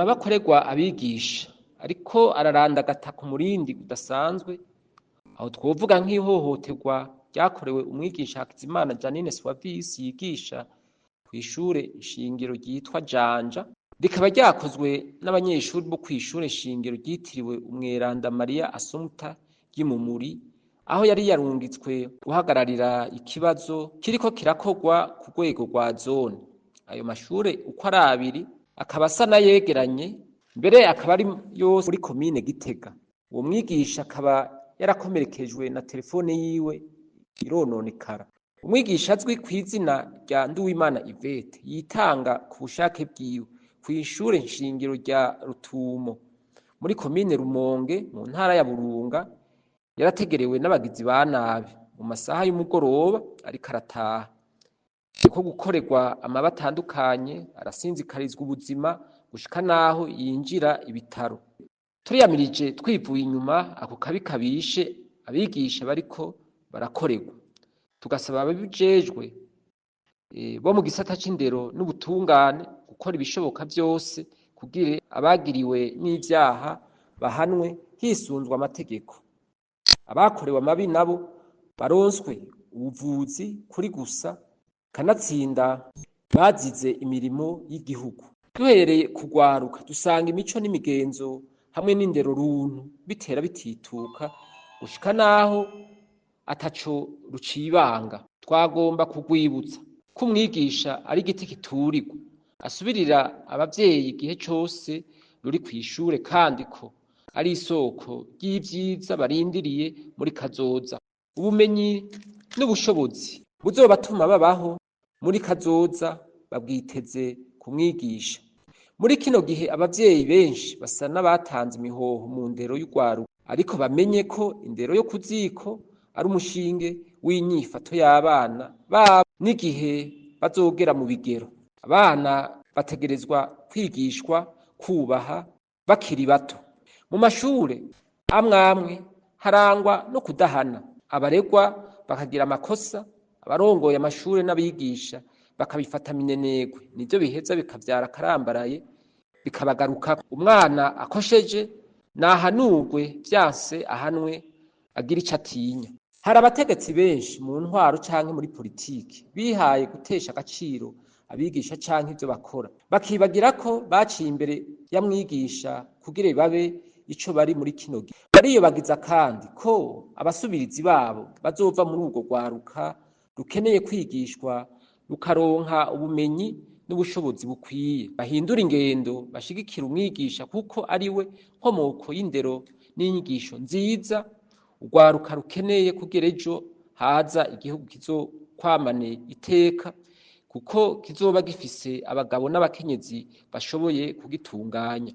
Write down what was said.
Amabi akorerwa abigisha ariko ararandagata ku murindi udasanzwe, aho twovuga nk'ihohoterwa ryakorewe umwigisha Hakizimana Janine Suwavisi yigisha kw'ishure shingiro ryitwa Janja, rikaba ryakozwe n'abanyeshuri bo kw'ishure shingiro ryitiriwe Umweranda Mariya Assumpta ry'Imumuri, aho yari yarungitswe guhagararira ikibazo kiriko kirakorwa ku rwego rwa zone. Ayo mashure uko ari abiri akaba asa n'ayegeranye, mbere akaba ari yose muri komine Gitega. Uwo mwigisha akaba yarakomerekejwe na telefone yiwe irononekara. Umwigisha azwi kw'izina rya Nduwimana Yvette yitanga ku bushake bwiwe kw'ishure nshingiro rya Rutumo muri komine Rumonge mu ntara ya Burunga, yarategerewe n'abagizi ba nabi mu masaha y'umugoroba ariko arataha. Niko gukorerwa amabi atandukanye, arasinzikarizwa ubuzima gushika naho yinjira ibitaro. Turiyamirije twivuye inyuma ako kabi kabishe abigisha bariko barakorerwa. Tugasaba ababijejwe bo mu gisata c'indero n'ubutungane gukora ibishoboka vyose kugira abagiriwe n'ivyaha bahanwe hisunzwe amategeko. Abakorewe amabi nabo baronswe ubuvuzi kuri gusa, kanatsinda bazize imirimo y'igihugu. Duhereye kugwaruka dusanga imico n'imigenzo hamwe n'indero runtu bitera bitituka gushika naho ataco rucibanga. Twagomba kugwibutsa ko umwigisha ari igiti kiturirwa, asubirira abavyeyi igihe cose ruri kw'ishure, kandi ko ari isoko ry'ivyiza barindiriye muri kazoza. Ubumenyi n'ubushobozi buzobatuma babaho muri kazoza babwiteze ku mwigisha. Muri kino gihe abavyeyi benshi basa n'abatanze imihoho mu ndero y'urwaruka, ariko bamenye ko indero yo kuziko ari umushinge w'inyifato y'abana babo n'igihe bazogera mu bigero. Abana bategerezwa kwigishwa kubaha bakiri bato. Mu mashure amwe amwe harangwa no kudahana, abaregwa bakagira amakosa, abarongoye amashure n'abigisha bakabifata minenegwe, nivyo biheza bikavyara akarambaraye bikabagaruka. Umwana akosheje nahanurwe, vyanse ahanwe agira ico atinya. Hari abategetsi benshi mu ntwaro canke muri politiki bihaye gutesha agaciro abigisha canke ivyo bakora, bakibagira ko baciye imbere ya mwigisha kugira babe ico bari muri kino gihe. Bariyobagiza kandi ko abasubirizi babo bazova muri urwo rwaruka rukeneye kwigishwa rukaronka ubumenyi n'ubushobozi bukwiye. Bahindura ingendo, bashigikira umwigisha kuko ari we nkomoko y'indero n'inyigisho nziza urwaruka rukeneye kugira ejo haza igihugu kizokwamane iteka, kuko kizoba gifise abagabo n'abakenyezi bashoboye kugitunganya.